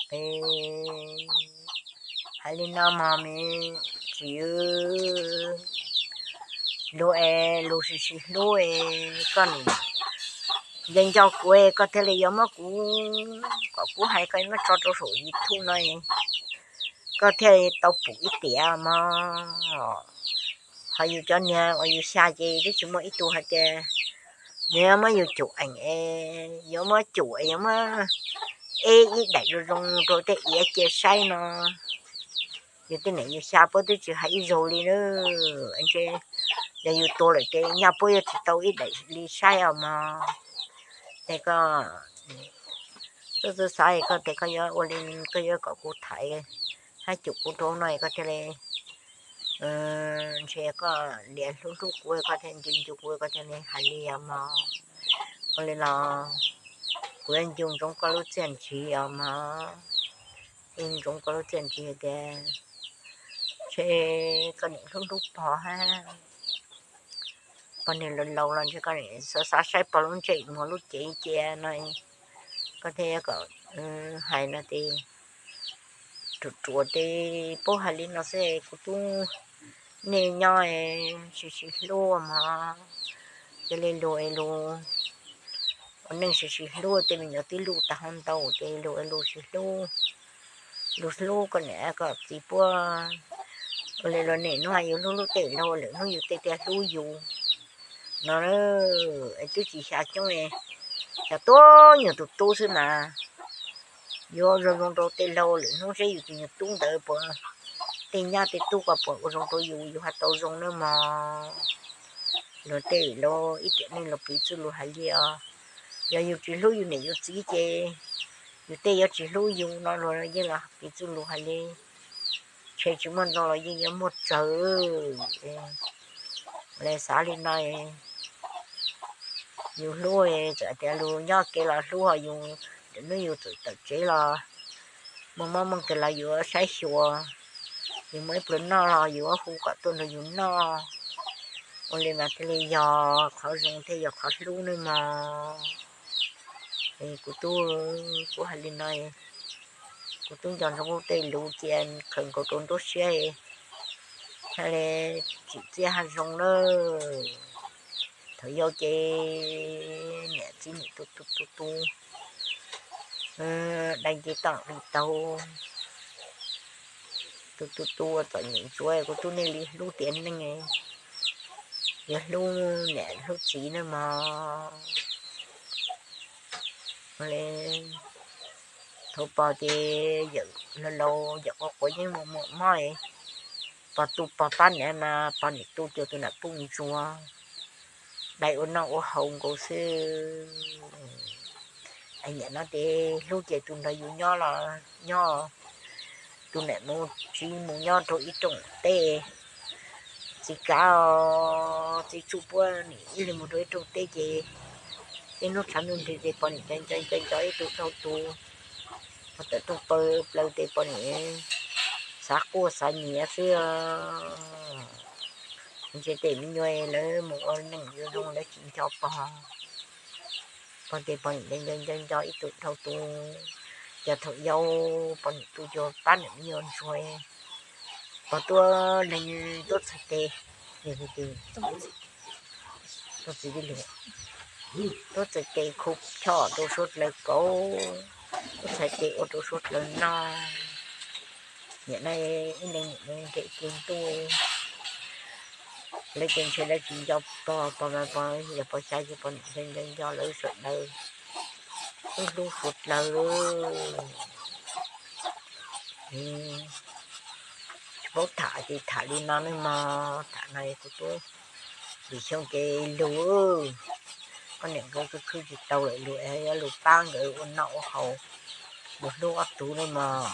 Hais li no mog me txiv, luag es luag sib sib hlub es koj nim nco nco kuv, koj thiaj li yuav muab kuv, kom kuv hais koj muab tso rau saum YouTube no, koj thiaj tau pum ib tiam mog. Ho yus cov niag uas yus xya ces twb tsis muaj ib tug hais tias yuav muab yus cum eem, yuav muab cum, yuav muab ib daim zoo zoo rau tej iav cia saib no. Yus tej niam yus xya puab twb tsis hais ib zaug li na. Ntshe yog yus tuag lawm ces nyaj puab yuav tsis tau ib daim li saib os mog. Ces koj txawj xav koj tias koj yuav ua li, koj yuav kom kuv thaiv hab cum kuv rau no koj thiaj li ntshe koj liam hlub hlub kuv, koj thiaj ncu ncu kuv, koj thiaj li hais li os mog. Ua li los kuv yuav ncu ntsoov koj lub txiaj ntsig os mog, ncu ntsoov koj lub txiaj ntsig tias ntshe koj niam hlub hlub pog hab, pog niag laus laus los ntshe koj niam xav xav saib pog lub ntsej muag lub cev cia no, koj thiaj yuav kom hais no ces ruam ruam ces paub hais li no xwb, kuv tub nej nyob sib sib hlub mog. Cia li luag es luag ua neej sib sib hlub, tej me nyuam twb luj tag ho ntau ces luag es luag sib hlub. Luag hlub koj niam koj txiv puab, ua li luag niam hnub hais yus hlub hlub tej laug, lwm hnub yus tej thiaj hlub yus no. Es twb tsis xya coob, xya tuab nyuag tus tub xwb mas yuav zoo zoo rau tej laug, lwm hnub seb yus tus nyuag tub ntawd puas, tej nyab tej tub ko puas ua zoo rau yus, yus ho tau zoo nawb mog. Luag tej laug ib tiam neej los piv txwv lus hais li os, yog yus tsis hlub yus niam yus txiv ces yus tej yuav tsis hlub yus no, luag yeej los piv txwv lus hais li. Ntshe tsis muaj ntau los yeej yuav muaj tsawg. Ua li xav li no, yus hlub, txawm tias luag nyob kev los hlub, ho yus hnub yus txawm tawm tsev los muaj mob muaj nkeeg los yuav saib xyuas, yus muaj ib pluag noj los yuav hu kom tuaj nrog yus noj. Ua li mas thiaj li yog qhov zoo thiaj yog qhov hlub nawb mog. Kuv tub, kuv hais li no, kuv tub nco ntsoov tej lus cia khawm nkaus rau nruab siab, hais li tsim txiaj haj zoo nawb. Thaum yau ces niam txiv nim tu tu tu tu, dai nce toj li taug, tu tu tu ua txom nyem ntsuav, kuv tub nej li hlub tiav neej, yuav hlub niam hlub txiv nawb mog. Ua li thaum pog ces yawm laus laus yawm quav quav yeej muaj muaj mob, pog tu pog pab niam mas pog nim tu cuag tus nam puj ntsuag, dai ua noj ua haus nkaus xwb. Niam no ces hlub ces tus nrog yus nyob los nyob, tus niam mus tsiv mus nyob rau ib rooj teb, txiv kav txiv tsuj puab nim ib leeg mus rau ib rooj teb ces tej hnub tshav ntuj nrig ces pog nim nco nco nco nco ib tug dhau tus, pog tawm rooj plaws plaws ces pog nim xav quaj xav nyiav xwb. Ntshe tej me nyuam lawv mus ua neej zoo zoo lawv tsis nco pog, pog ces pog nim nco nco nco ib tug dhau tus, ces thaum yau pog nim tu cuag pab niam me nyuam ntsuag, pog tuaj leeg tuaj txhais tes, tuaj txhais tes khu choj rau suav dlawg kauv, tuaj txhais tes ua rau suav dlawg noj. Niam no ib leeg niam nres kiag ntuj, lawv ces ntshe lawv tsis nco pog, pog mas pog yog pog xya ces pog nim nco nco nco lawv sawv daws, hlub hlub suav dlawg. Tsis paub tham ces tham li no nawb mog, tham no kuv tub, vim xyoo ces lug, koj niam nkawd khwv khwv tsis tau lawm, lug es yuav lug pab nkawd ua noj ua haus, lug hlub ob tug nawb mog.